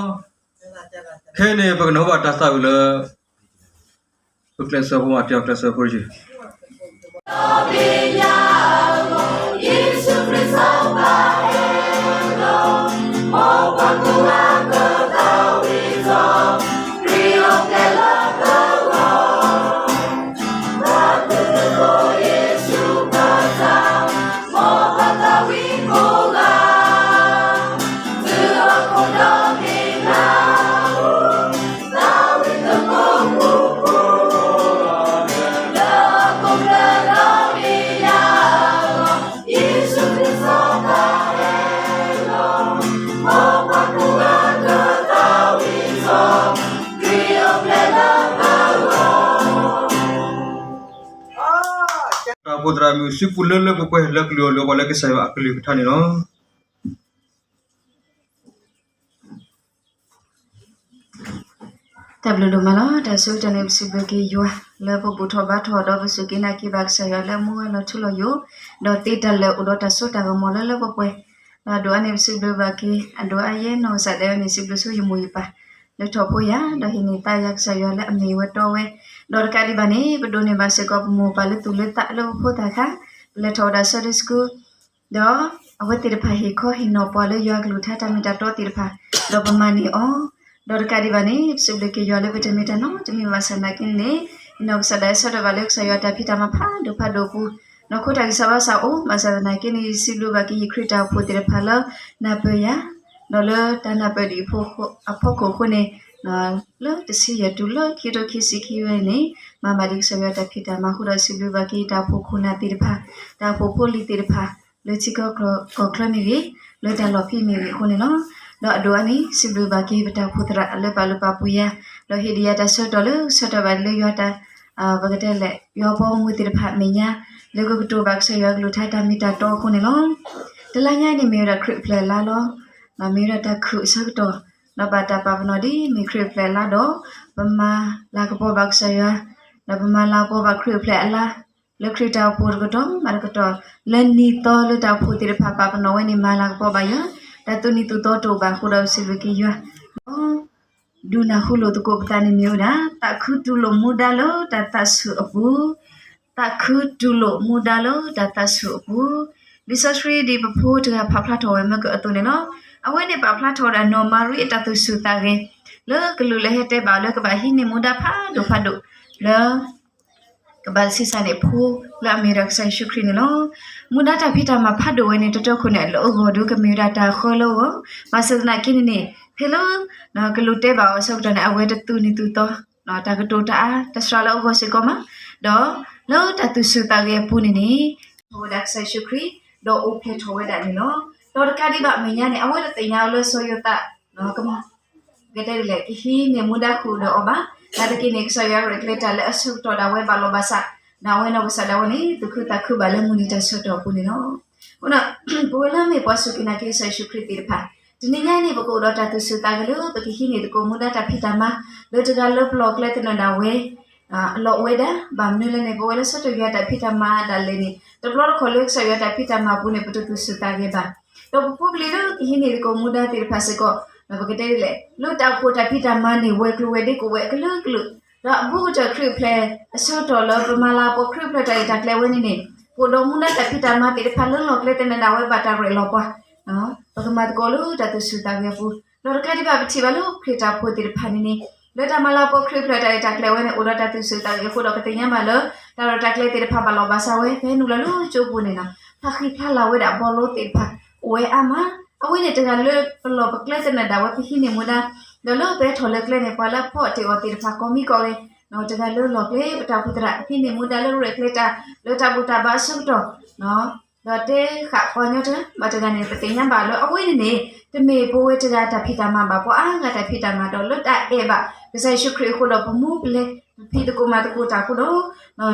ခဲအံၤန့ၣ် ပကနၢ်ဟူဘၣ်တၢ်သးဝံၣ်လၢ ပကျဲးစၢးဖိမး တ့အီၤကျဲးစၢးဖိတယုၢ် တၢ်အိၣ်ဖှိၣ်သရၣ်မုၣ် စုပူၤလၢလၢပှဲၤပှဲၤ လၢကလုၢ်အီၣ်လုၢ်အီပှၤလၢကစၢ်ယွၤအကလုၢ်ကထါန့ၣ်လီၤ. တၢ်ဘျုးဒိၣ်မးလီၤ. တၢ်ဆၢကတီၢ်န့ၣ် ပစံးဘျုးက့ၤယွၤ လၢပဘူၣ်ထီၣ်ဘါထီၣ် ဒီးပစူၢ်က့ၤနာ်က့ၤဘၣ်ကစၢ်ယွၤလၢအမူဝဲလီၤထူလီၤယိာ် ဒီးသ့တၢ်လၢာ်အိၣ်ဒီးတၢ်စိတၢ်ကမီၤလၢလၢပှဲၤပှဲၤ, ဒီးအဒိၣ်အါန့ၣ် ပစံးဘျုးဘၣ်က့ၤ အဒိၣ်အါယဲနီၢ်ကစၢ်ဒၣ်ဝဲန့ၣ် စံးဘျုးဆိယမိၢ်ယပၢ် လၢထီၣ်ဖိယၤ ဒီးဟ့ၣ်န့ၢ်သးယၤကစၢ်ယွၤလၢအမ့ၢ်ဝဲတီဝဲ, ဒီးတကးဒံးဘၣ်န့ၣ် ပဒိးန့ၢ်ဘၣ်စ့ၢ်ကီးပမိၢ်ပၢ်လၢသူၣ်လၢသးလၢပဖိသၣ်ခါ ပလဲၤထီၣ်ဝဲဒၣ် Sunday School ဒီးအဝဲသ့ၣ်တဖၣ်ဟ့ၣ်ခီဟ့ၣ်နီၤပှၤလၢယွၤအကလုၢ်ကထါတၢ်မ့ၢ်တၢ်တီသ့ၣ်တဖၣ်, ဒီးပမၤန့ၢ်အီၤ, ဒီးတကးဒံးဘၣ်န့ၣ် ပစံးဘျုးက့ၤယွၤလၢပတမ့ၢ်တၢ်နီတမံၤဘၣ်ဆၣ်သနာ်က့န့ၣ် နီၢ်ကစၢ်ဒၣ်ဝဲဆၢထၢၣ်ဘၣ်လၢကစၢ်ယွၤတၢ်ဖံးတၢ်မၤဖးဒိၣ်ဖးဒိၣ်အပူၤ, နီၢ်ခိတၢ်ဂံၢ်စၢ်ဘါစၢ်အိၣ်, ဘၣ်ဆၣ်သနာ်က့န့ၣ် ယစံးဘျုးဘၣ်က့ၤယခရံာ်တၢ်အိၣ်ဖှိၣ်သ့ၣ်တဖၣ်လၢနၢ်ပၢၢ်ယၤ, ဒီးလၢတၢ်နၢ်ပၢၢ်ဒံးအဖီခိၣ်အဃိန့ၣ် လၢတဆံယဲၢ်တုၤလၢခံကထိခံဆံခံဝဲန့ၣ် မၤဘၣ်ဒံးကစၢ်ယွၤတၢ်ဖံးတၢ်မၤအဃိဒီး စံးဘျုးဘၣ်က့ၤတၢ်အိၣ်ဖှိၣ်ခိၣ်နၢ်သ့ၣ်တဖၣ်, တၢ်အိၣ်ဖှိၣ်ဖိလံၤသ့ၣ်တဖၣ် လၢထံကီၢ်ကီၢ်ချၢမ့ၢ်ဂ့ၤ, လၢတၢ်လီၢ်ဖံးမ့ၢ်ဂ့ၤအဃိန့ၣ်လီၤ. ဒီးအဒိၣ်အါန့ၣ် စံးဘျုးဘၣ်က့ၤပတၢ်အိၣ်ဖှိၣ်သရၣ်လၢပာ်လုၢ်ပာ်ပှ့ၤယၤ, ဒီးဟ့ၣ်ဒံးယၤတၢ်ဆၢကတီၢ်လၢဆၢထၢၣ်ဘၣ်လၢယွၤတၢ် ပကတဲလဲၣ် ယွၤပှၤဂီၢ်မုၢ်သ့ၣ်တဖၣ်အမဲာ်ညါ လၢကကတိၤဘၣ်ကစၢ်ယွၤအကလုၢ်ကထါတၢ်မ့ၢ်တၢ်တီအဃိန့ၣ်လီၤ. တလါညါအံၤန့ၣ် မ့ၢ်ဝဲဒၣ်ခရံာ်အပျဲၢ်အလါလီၤ. မ့ၢ်ဝဲဒၣ်တၢ်ခုၣ်အဆၢကတီၢ်, ဒီးဘၣ်တၢ်ပာ်ပနီၣ်ဒ်မ့ၢ်ခရံာ်အပျဲၢ်အလါဒီး ပမၤလၤကပီၤဘၣ်ကစၢ်ယွၤ, ဒီးပမၤလၤကပီၤဘၣ်ခရံာ်အပျဲၢ်အလါ လၢခရံာ်တၢ်အိၣ်ဖှိၣ်တကတီၢ်ဘၣ်တကတီၢ်, လၢနံၤသီလၢတၢ်အိၣ်ဖှိၣ်သ့ၣ်တဖၣ်ပာ်ပနီၣ်ဝဲန့ၣ် မၤလၤကပီၤဘၣ်ယွၤ, တၢ်သူၣ်နံၤသူၣ်သီတအိၣ်ဘၣ်အဃိဒီးပစံးဘျုးက့ၤယွၤ ဒုးနၢ်ဟူလိာ်သကိးပသးန့ၣ်မ့ၢ်ဝဲဒၣ် သးခုတူၢ်လိာ်မူဒါလၢတၢ်သးဆူၣ်အပူၤ, သးခုတူၢ်လိာ်မူဒါလၢတၢ်သးဆူၣ်အပူၤ, လံာ်စီဆှံဒ်ပဖိတဂၤဖးဖျါထီၣ်ဝဲမ့ၢ်ကအသိးန့ၣ်လီၤ. အဝဲန့ၣ်ပာ်ဖျါထီၣ်ဝဲဒၣ်နီၢ်မၤရံအတၢ်သူၣ်ဆူၣ်သးဂဲၤ လၢကလူးလၢဟဲတဲဘၣ်လၢကဘၣ်ဟံးန့ၢ်မူဒါဖးဒိၣ်ဖးဒိၣ်လၢ ကဘၣ်ဆံးစၢ်န့ၢ်ဖိလၢအမ့ၢ်ဝဲဒၣ်ကစၢ်ယ့ၣ်ၡူးခရံာ်န့ၣ်လီၤ. မူဒါတၢ်ဖံးတၢ်မၤဖးဒိၣ်ဝဲန့ၣ် တၢတၢခိၣ်န့ၣ် လၢအဂီၢ်ဒီးကမ့ၢ်ဝဲဒၣ်တၢ်ဃၢလၢအဂီၢ်, ဘၣ်ဆၣ်သနာ်က့န့ၣ်န့ၣ် ဖဲလၢ ကလူးတဲဘၣ်အီၤအဆၢကတီၢ်န့ၣ် အဝဲတသူၣ်နံၤသူၣ်သီ, တၢ်ကတိၤတၢ်အါ တၢ်စှၤလၢအဂီၢ်စ့ၢ်ကီးမး, ဒီးလၢတၢ်သူၣ်ဆူၣ်သးဂဲၤအပူၤန့ၣ်န့ၣ် ထီၣ်ဝဲဒၣ်ကစၢ်ယ့ၣ်ၡူးခရံာ် ဒီးအိၣ်ဖျဲၣ်ထီၣ်ဝဲဒၣ်န့ၣ်လီၤ. ဒီးတကးဒံးဘၣ်အမဲာ်ညါန့ၣ် အဝဲတသ့ၣ်ညါအီၤလၢစီၤယိၤသး ကတဲဒ်လဲၣ် ကဟံးန့ၢ်မူဒါဃုာ်ဒီးအီၤဘၣ်. နာ်သက့န့ၣ် ကစၢ်ယွၤရဲၣ်ကျဲၤတၢ်လၢအဆၢကတီၢ်ဒၣ်ဝဲဘၣ်လီၤဘၣ်စး, ဒီးအဝဲနီၢ်ကစၢ်ဒၣ်ဝဲန့ၣ် သူၣ်ခုသးခုဘၣ်လၢမုၢ်နံၤတၢ်ဆၢကတီၢ်အပူၤန့ၣ်လီၤ. အဃိဒီး ပဝဲလၢအမ့ၢ်ပှၤစူၢ်က့ၤနာ်က့ၤကစၢ်ယ့ၣ်ၡူးခရံာ်သ့ၣ်တဖၣ် တနံၤညါအံၤန့ၣ် ပကအိၣ်ဒီးတၢ်သူၣ်ဆူၣ်သးဂဲၤလၢ ပကဟံးန့ၢ်သကိးမူဒါတၢ်ဖံးတၢ်မၤ လၢတဂၤလၢပလီၢ်ကျဲသနၢၣ်ဒၣ်ဝဲ အလီၢ်အိၣ်ဝဲဒၣ်, ဘၣ်မနုၤလဲၣ်န့ၣ် ပဝဲလၢဆၢထၢၣ်ယွၤတၢ်ဖံးတၢ်မၤဒၣ်လဲာ်န့ၣ် တဘျီတခီၣ်လၢကစၢ်ယွၤတၢ်ဖံးတၢ်မၤအပူၤန့ၣ် ပတသူၣ်ဆူၣ်သးဂဲၤဘၣ်. ဒီးပဖိပလံၤလၢကဟံးန့ၢ်သကိးမူဒါသ့ၣ်တဖၣ်စ့ၢ်ကီး ပကတဲဒ်လဲၣ် လၢတၢ်အိၣ်ဖှိၣ်တၢ်ဖံးတၢ်မၤန့ၣ် ဝဲၤကျိၤဝဲၤဒ့ကအိၣ်ဝဲအကလုာ်ကလုာ်, ဒီးအဘူးကတၢၢ်ခရံာ်အပျဲၢ်အဆၢကတီၢ်လၢပမၤလၤကပီၤခရံာ်အပျဲၢ်တၢ်ရဲၣ်တၢ်ကျဲၤဝဲန့ၣ်န့ၣ် ပအိၣ်ဒီးမူဒါတၢ်ဖံးတၢ်မၤသ့ၣ်တဖၣ်လၢလီၢ်ကျဲသနၢၣ်ဒၣ်ဝဲဘၣ်တၢ်ရဲၣ်လီၤပှၤ ပကမၤသကိးလၢတၢ်သူၣ်ဆူၣ်သးဂဲၤအပူၤ, ဒီးတကးဒံးဘၣ်ပထံၣ်ဘၣ်လၢခရံာ်တၢ်အိၣ်ဖှိၣ်သ့ၣ်တဖၣ်န့ၣ်န့ၣ် လၢတၢ်မၤလၤကပီၤခရံာ်အပျဲၢ်တၢ်ရဲၣ်တၢ်ကျဲၤဝဲန့ၣ် အိၣ်ဒီးတၢ်သူၣ်ဆူၣ်သးဂဲၤအဃိဒီး ပသ့ၣ်ညါဘၣ်လၢ တၢ်ရဲၣ်တၢ်ကျဲၤသ့ၣ်တဖၣ်ဘၣ်လီၤဘၣ်စးဝဲ ဖဲနုာ်လီၤလၢကၠိပူၤန့ၣ်လီၤ. ဖးဃံဖျါလၢ်ဝဲဒၣ်ဘီလိသ့ၣ်တဖၣ် အိၣ်ဝဲအါမး, အဝဲန့ၣ်တဂၤလၢပလီၢ်ပကျဲသနၢၣ်ဒၣ်ဝဲပဟံးန့ၢ်မူဒါ, ဒီးလၢပဟဲထီၣ်လၢကျဲန့ၣ် ပှၤလၢအဖီၣ်တ့ၢ်အီၤသ့ၣ်တဖၣ်ကိးမံၤကိးဂၤ, တဂၤလၢလီၢ်ကျဲပတၢ်အိၣ်ဖှိၣ်သရၣ် ဟံးန့ၢ်မူဒါလၢရဲၣ်ကျဲၤတၢ် လၢတၢ်ဘူၣ်တၢ်ဘါအဆၢကတီၢ် ဒီးတဲဃာ်ပှၤကညီတဂၤဘၣ်တဂၤန့ၣ် ပသ့ၣ်ညါဘၣ်လၢအဝဲန့ၣ်န့ၣ် တမ့ၢ်ပဝဲတဂၤတၢ်ဖံးတၢ်မၤဘၣ်, ပှၤအါဂၤတၢ်ဖံးတၢ်မၤဒီးလၢတၢ်အဲၣ်ဘၣ်ကစၢ်ယ့ၣ်ၡူးခရံာ်အဃိဒီး ပမူပလဲၤ ပဖံးသကိးမၤသကိးတၢ်အဃိဒီး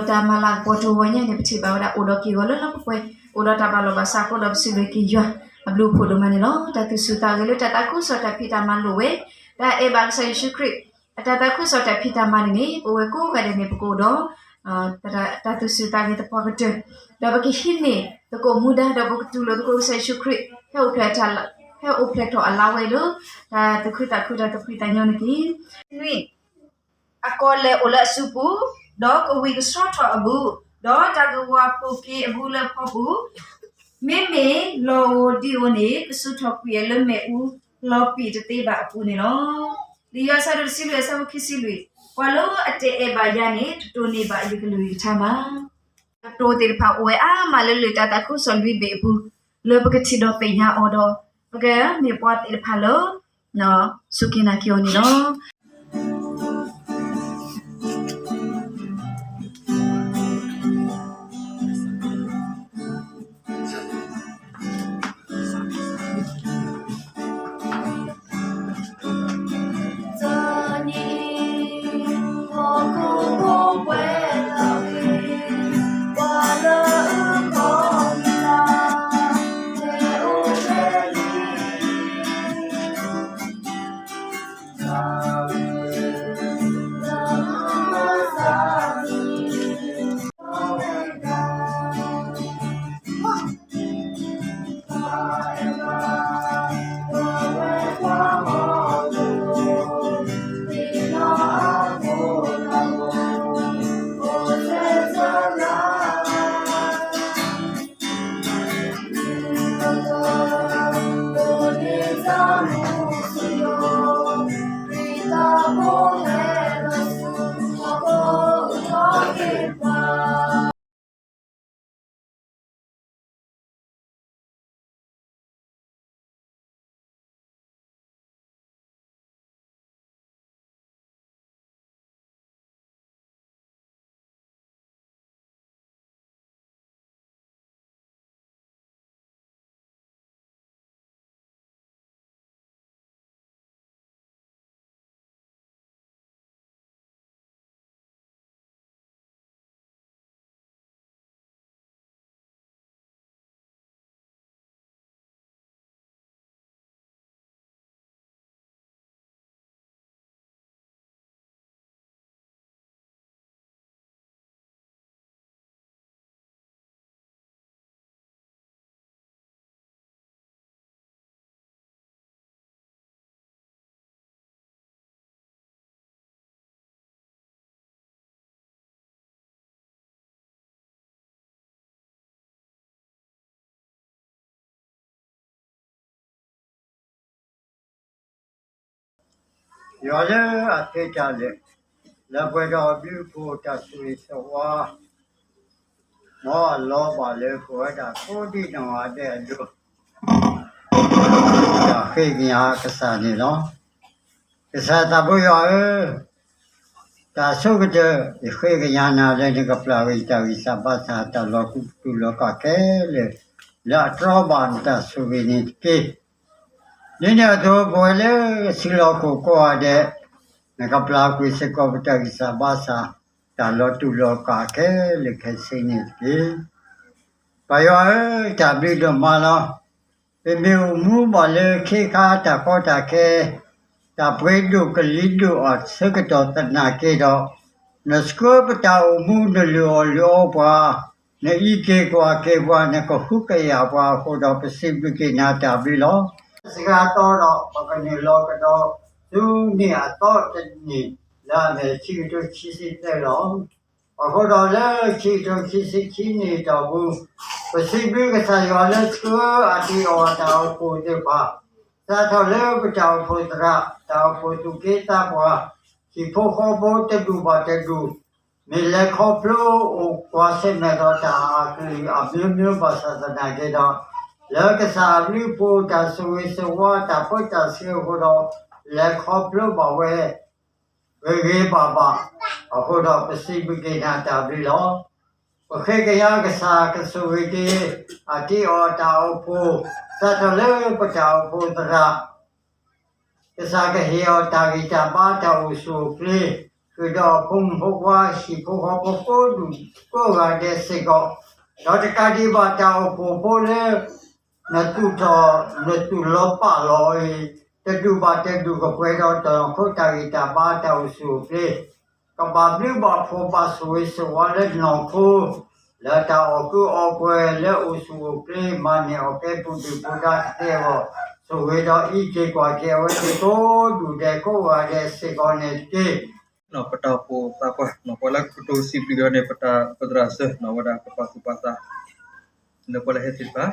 တၢ်မၤလၤကပီၤတဂီၤညါန့ၣ် ပထံၣ်ဘၣ်ဝဲဒၣ်အိၣ်ဒီးက့ၤဂီၤလၢလၢပှဲၤပှဲၤ, အိၣ်ဒီးတၢ်ဘၣ်လီၤဘၣ်စးအဃိဒီး ပစံးဘျုးက့ၤယွၤအဘျုးအဖှိၣ်ဒိၣ်မးန့ၣ်လီၤ. တၢ်သူၣ်ဆူၣ်သးဂဲၤလၢတၢ်သးခုကစီၣ်တၢ်ဖံးတၢ်မၤလိာ်ဝဲ, တၢ်အဲၣ်ဘၣ်ကစၢ်ယ့ၣ်ၡူးခရံာ် အတၢ်သးခုကစီၣ်တၢ်ဖံးတၢ်မၤန့ၣ်န့ၣ် ပဝဲကိးဂၤဒဲးန့ၣ် ပကအိၣ်ဒီး တၢ်သူၣ်ဆူၣ်သးဂဲၤသပှၢ်ကတၢၢ်, ဒီးပကဟံးန့ၢ်သကိးမူဒါ ဒီးပကတူၢ်လိာ်သကိးကစၢ်ယ့ၣ်ၡူးခရံာ် ဟဲအိၣ်ဖျဲၣ်တၢ်လၢ ဟဲအိၣ်ဖျဲၣ်ထီၣ်အလါဝဲလၢ တၢ်သူၣ်ခုသးခုဒီးတၢ်ဖှံတၢ်ညီန့ၣ်တက့ၢ်. နွံ, အကီၢ်လဲၢ်အိၣ်လၢအစုပူၤ, ဒီးကဝံၣ်ကဆှီထီၣ်အဘူး, ဒီးတၢ်ကဝီၤပိာ်က့ၤအဘူးလၢဖီပူၤ, မ့မ့ၢ်လီၢ်ဧိၤဒံဧိၤန့ၣ် ကစိာ်ထီၣ်ကွံာ်အီၤလၢမ့ၣ်အူလီၤပံာ်တသ့ဘၣ်အပူၤန့ၣ်လီၤ. လံာ်ယိၤဟၣ်အဆၢဒိၣ်တဆံလွံၢ် အဆၢဖိခံဆံလွံၢ်, ပှၤလၢအတအဲၣ်ဘၣ်ယၤန့ၣ် တတိၢ်န့ၢ်ဘၣ်ယကလုၢ်ယကထါဘၣ်. အကတိၤသ့ၣ်တဖၣ်အိၣ်ဝဲအါမးလၢလံာ်တၢ်သးခုကစီၣ်လွံၢ်ဘ့ၣ်အပူၤ လၢပကထံၣ်ဒီးသ့ၣ်ညါအီၤဒီး ပကမ့ၢ်ပှၤသ့ၣ်တဖၣ်လၢ စူၢ်က့ၤနာ်က့ၤအီၤန့ၣ်လီၤ. ယွၤလၢအသ့တၢ်လၢာ်, လၢပှဲၤဒီးအဘျုးအဖှိၣ်တၢ်ဆိၣ်ဂ့ၤဆိၣ်ဝါ, မ်အလီၤဘၣ်လၢပဝဲဒၣ်ကိးဒံနီၢ်ဂၤဒဲးအလိၤ, တၢ်ဃ့ကညးကစၢ်န့ၣ်လီၤ. ကစၢ်သးဘိယွၤဧၢ, တၢ်ဆိကတၢၢ် ယဃ့ကညးနၤလၢနကပျၢ်ဝဲတၢ်ဂံၢ်စၢ်ဘါစၢ် တၢ်လီၤတူၢ်လီၤကာ်ခဲလၢာ်, လၢအတြီဘၣ်နတၢ်ဆိၣ်ဂ့ၤန့ၣ်တက့ၢ်. ဒ်န့ၣ်အသိး ပဝဲလၢစုလီၢ်ခီၣ်ကိးဂၤဒဲး, နကပျၢ်ကွံာ်စ့ၢ်ကီးပတၢ်ဂံၢ်စၢ်ဘါစၢ် တၢ်လီၤတူၢ်လီၤကာ်ခဲလၢာ်ခဲဆ့န့ၣ်တက့ၢ်. ပၢ်ယွၤဧၢ, တၢ်ဘျုးဒိၣ်မးလီၤ. ပမ့ၢ်အိၣ်မူဘၣ်လၢခ့ခါတၢ်ကီတၢ်ခဲ, တၢ်ပှဲၤဒိၣ်ကလံၤဒိၣ်အဆၢကတီၢ်သနာ်က့ဒီး, နဆှၢပတၢ်အိၣ်မူ နလုၢ်အီၣ်လုၢ်အီပှၤ, နအံးက့ၤကွၢ်က့ၤပှၤ, နကဟုကယာ်ပှၤအဃိဒီး ပစံးဘျုးက့ၤနၤတၢ်ဘျုးလီၤ. စှၤသီဒီး ပကနုာ်လီၤကဒီးဆူန့ၢ်အသီတနံၤ လၢအမ့ၢ်ခံကထိခံဆံသၢလီၤ. အဃိဒီးလၢခံကထိခံဆံခံနံၣ်အတီၢ်ပူၤ, ပစံးဘျုးကစၢ်ယွၤလၢဆှၢအတံးအီၣ်တၢ်အိၣ်ဖှိၣ်သ့ၣ်တဖၣ်, စးထီၣ်လၢပတၢ်အိၣ်ဖှိၣ်သရၣ်, တၢ်အိၣ်ဖှိၣ်သူၣ်က့သးပှၢ်, ဟံၣ်ဖိဃီဖိတဒူၣ်ဘၣ်တဒူၣ်, မ့ၢ်လဲၤခီဖျိအိၣ်ကွၢ်ဆၢၣ်မဲာ်ဒီးတၢ်အကလုာ်အမျိုးမျိုးဘၣ်ဆၣ်သနာ်က့ဒီး, လၢကစၢ်အဘျုးအဖှိၣ် တၢ်ဆိၣ်ဂ့ၤဆိၣ်ဝါ တၢ်ပၢတၢ်ဆှၢအဃိဒီး, လဲၤခီဖျိဘၣ်ဝဲ ဂ့ၤဂ့ၤဘၣ်ဘၣ်, အဃိဒီးပစံးဘျုးက့ၤနၤတၢ်ဘျုးလီၤ. ပဃ့ကညးကစၢ်ကဆိၣ်ဂ့ၤက့ၤ အတံးအီၣ်တၢ်အိၣ်ဖှိၣ်, စးထီၣ်လၢပတၢ်အိၣ်ဖှိၣ်သရၣ် ကစၢ်ကဟ့ၣ်အီၤတၢ်ဂံၢ်တၢ်ဘါတၢ်အိၣ်ဆူၣ်အိၣ်ချ့, ဃုာ်ဒီးအဖိမုၣ်ဖိခွါဟံၣ်ဖိဃီဖိကိးဒူၣ်ကိးဂၤဒဲးစ့ၢ်ကီး, ဒီးတကးဒံးဘၣ်တၢ်အိၣ်ဖှိၣ်ဖိလၢ နသူၣ်ထီၣ်နသူၣ်လီၤပာ်လီၤအံၤ, တဒူၣ်ဘၣ်တဒူၣ်ကပှဲၤဒီးတၢ်လီၤခိတၢ်ဂံၢ်တၢ်ဘါတၢ်အိၣ်ဆူၣ်အိၣ်ချ့, ကဘၣ်ဘျုးဘၣ်ဖှိၣ်ဘၣ်ဆိၣ်ဂ့ၤဆိၣ်ဝါလၢနီၢ်ခိ, လၢတၢ်အီၣ်ကုအီပှဲၤလၢအိၣ်ဆူၣ်အိၣ်ချ့ မၤန့ၢ်အီၣ်ကဲပူၤဒုၣ်ပူၤဒါကသ့အဂီၢ်, ဆိၣ်ဂ့ၤဒီးအံးက့ၤကွၢ်က့ၤအဝဲသ့ၣ်ကိးဒူၣ်ဒဲးကိးဂၤဒဲးစ့ၢ်ကီးန့ၣ်တက့ၢ်. ပတၢ်အိၣ်ဖှိၣ်သးပှၢ် ပှၤလၢကတိၤစံးဘျုးက့ၤအီၤန့ၣ် ပတၢ်ပသရၣ်စၢၤ အဝဲဒၣ်ကပာ်သူၣ်ပာ်သး လၢပှၤလၢဟဲသ့ၣ်တဖၣ်,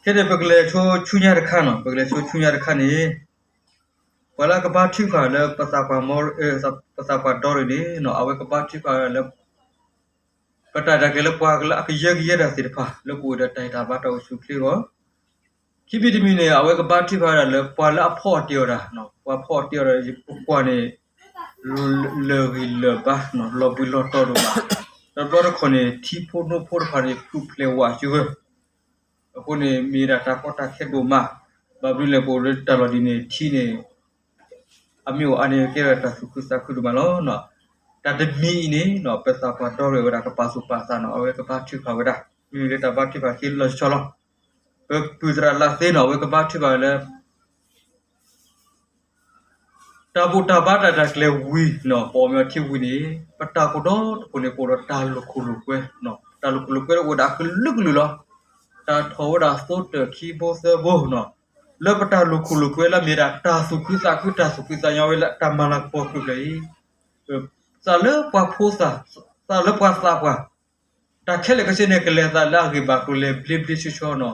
ခဲန့ၣ် ပကလဲၤဆိဆူညါတခါနီၤ, ပကလဲၤဆိဆူညါတခါန့ၣ် ပှၤလၢကဘါထုကဖၣ်လၢပသးပှၢ်မီ ပသးပှၢ်ဒီရ့ၣ်န့ၣ် အဝဲကဘါထုကဖၣ်လၢ ပတၢ်ရဲၣ်တၢ်ကျဲၤလၢပှၤလၢအကယၢကယဲတၢ်သ့ၣ်တဖၣ် လၢပအိၣ်ဒီးတၢ်ဟ့ၣ်တၢ်ဘါတၢ်အိၣ်ဆူၣ်အိၣ်ချ့အဂီၢ်, ခံမံၤတမံၤန့ၣ် အဝဲကဘါထုကဖၣ်ဝဲဒၣ်လၢပှၤလၢအဖီအီၣ်တ့ၢ်အီၤတၢ်, ပှၤဖီအီၣ်တ့ၢ်အီၤဒီး ပကွၢ်န့ၣ် လၢာ်ဂံၢ်လၢာ်ဘါ လီၤဘှံးလီၤတီၤဒိၣ်မး, ဒီးတဘျီတခီၣ်န့ၣ် ထံဖိနိဖိတဖၣ်န့ၣ် ဖုၣ်ဖျဲးဝးစၢၤဝဲ, အဃိန့ၣ် မ့ၢ်ဒၣ်တၢ်ကီတၢ်ခဲဒိၣ်မး, ဘၣ်မနုၤလဲၣ် ပအိၣ်လၢတၢ်လီၢ်ဒ်န့ၣ် ထံန့ၣ် အမ့ၢ်အိၣ်အါန့ၣ် ကဲထီၣ်တၢ်သူၣ်ခုသးခုဒိၣ်မးလီၤ. တၢ်တမံၤအံၤန့ၣ် ပသးပှၢ်ဒီရ့ၣ်ဝဲဒၣ်ကပာ်သူၣ်ပာ်သးနီၤ, အဝဲကဘါထုကဖၣ်ဝဲဒၣ် မ့ၢ်လၢတၢ်ဘါထုကဖၣ်က့ၤလီၤဆီလီၤ. ပပုၢ်သရၣ်လးသ့နီၤ အဝဲကဘါထုကဖၣ်ဝဲလၢ တၢ်ဘူၣ်တၢ်ဘါတၢ်ရဲၣ်တၢ်ကျဲၤဝံၤနီၤ ပအီၣ်မ့ၤအီထံဝံၤန့ၣ် ပတၢ်အိၣ်ဖှိၣ်ဒီတဖုန့ၣ် ကအိၣ်ဒီးတၢ်လိာ်ခိၣ်လိာ်ကွဲ, တၢ်လိာ်ခိၣ်လိာ်ကွဲအိၣ်ဝဲဒၣ်အကလုာ်ကလုာ်လီၤ. တၢ်ထီၣ်ဝဲဒၣ်သိတၢၣ်ခံဘိသၢဘိနီၤ, လၢပတၢ်လိာ်ခိၣ်လိာ်ကွဲလၢမ့ၢ်ဒၣ်တၢ်သူၣ်ခုသးခု တၢ်သူၣ်ဖှံသးညီဝဲလၢတၢ်မၤလၤကပီၤကလုာ်ဖျၢၣ်အံၤ, သးလၢပှၤဖိသၣ်, သးလၢပှၤသးပှၢ် တၢ်ခဲလၢာ်ခဲဆ့န့ၣ် ကလဲၤသးလၢအဂ့ၢ်ဘၣ်ကျိၤလဲၤဘျ့ဘျ့ဆှီဆှီနီၤ,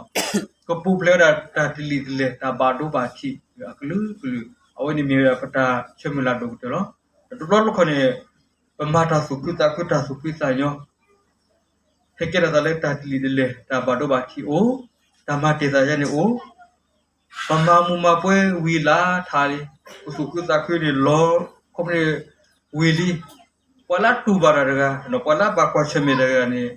ကပူၤဖျဲးဝဲဒၣ်တၢ်တလံာ်တလဲၢ် တၢ်ဘၣ်ဒိဘၣ်ထံးအကလုာ်ကလုာ်, အဝဲန့ၣ်မ့ၢ်ဝဲဒၣ်ပတၢ်ဆၢမုၢ်လၢ်ဒိၣ်ကတၢၢ်လီၤ. တဘျီတခီၣ်န့ၣ် ပမၤတၢ်သူၣ်ခုသးခု တၢ်သူၣ်ဖှံသးညီ ဟဲကဲထီၣ်သးလၢတၢ်တလံာ်တလဲၢ် တၢ်ဘၣ်ဒိဘၣ်ထံးအိၣ်, တၢ်မၤတ့ၢ်သးယါန့ၣ်အိၣ်, ပမၤမူးမၤပွဲဝံၤလၢထးလံ, ပသူၣ်ခုသးခုန့ၣ်လီၤ, ခီဖျိဝံၤလံ, ပှၤလၢအတူၢ်ဘၣ်တၢ်တဂၤ, ပှၤလၢအဘၣ်ကွၢ်ဆၢၣ်မဲာ်တဂၤန့ၣ်